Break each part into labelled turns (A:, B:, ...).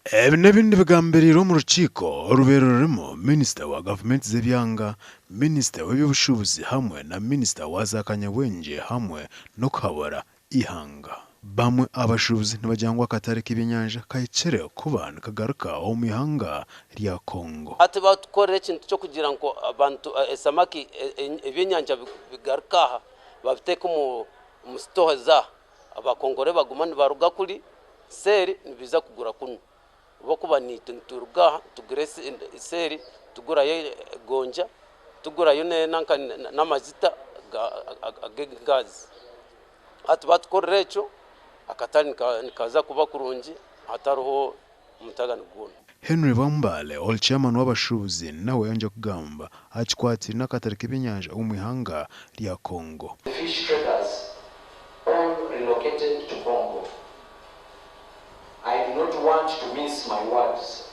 A: Ebi n'ebindi bigambiriirwe omu rukiiko orubaire rurimu minisita wa gavumenti z'ebyanga, minisita w'eby'obushuubuzi hamwe na minisita wa za kanyabwengye hamwe n'okuhabura eihanga. Bamwe aha bashuubuzi nibagira ngu akatare k'ebyenyanja kahikire kuba nikagaruka omu ihanga rya Congo.
B: Hati batukorera ekintu ky'okugira ngu abantu esamaki ebyenyanja bigaruke aha babiteeke omu sitooha zaaha. Abakongore baguma nibaruga kuri seeri nibaija kugura kunu. Ahabw'okuba naitwe nituruga aha tugura seeri tugurayo gonja, tugurayo n'amajuta ag'egaasi. Hati baatukorera ekyo, akatare nikaza kuba kurungi hatariho omutagani gwona.
A: Henry Bwambale ori chairman w'abashuubuzi nawe yayongyera kugamba aha kikwatiraine n'akatare k'ebyenyanja omu ihanga rya Congo.
C: The fish traders all relocated to Congo. I do not want to mince my words,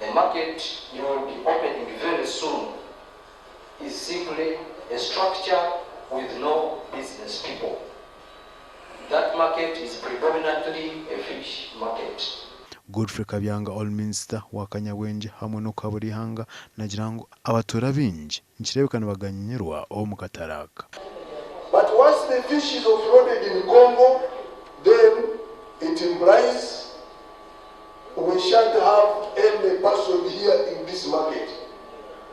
C: the market you will be opening very soon is simply a structure with no business people. That market is predominantly a fish market.
A: Godfrey Kabyanga ori minisita wa kanyabwengye hamwe n'okuhabura eihanga nagira ngu abatuura baingi nikireebeka nibaganyirwa omu katare aka.
D: But once the fish is offloaded in Congo, then it implies we shan't have any person here in this market.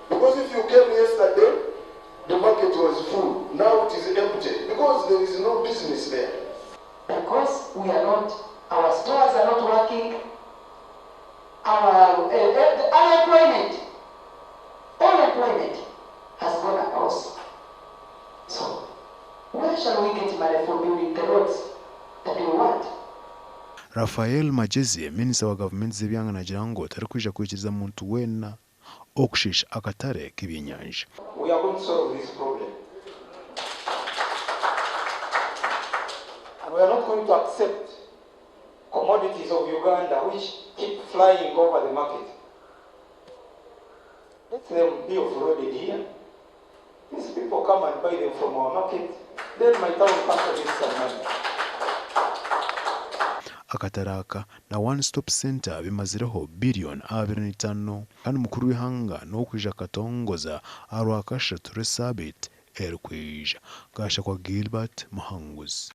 D: Because if you came yesterday, the market was full. Now it is empty because there is no business there.
E: Because we are not, our stores are not working, our the unemployment, all employment has gone across. So, where shall we get money for building the roads that we want?
A: Raphael Magyezi, minisita wa gavumenti z'ebyanga naagira ngu tarikwija kwikiriza muntu weena okushiisha akatare k'ebyenyanja.
F: We are going to solve this problem. And we are not going to accept commodities of Uganda which keep flying over the market. Let them be offloaded here. These people come and buy them from our market. Then my town council gets some money.
A: Akatare aka na One Stop Centre bimazireho biriyoni 25 kandi mukuru w'eihanga n'okwija kukatongoza aharwakashatu rw'esaabiiti erikwija. Gashakwa Gilbert Muhanguzi.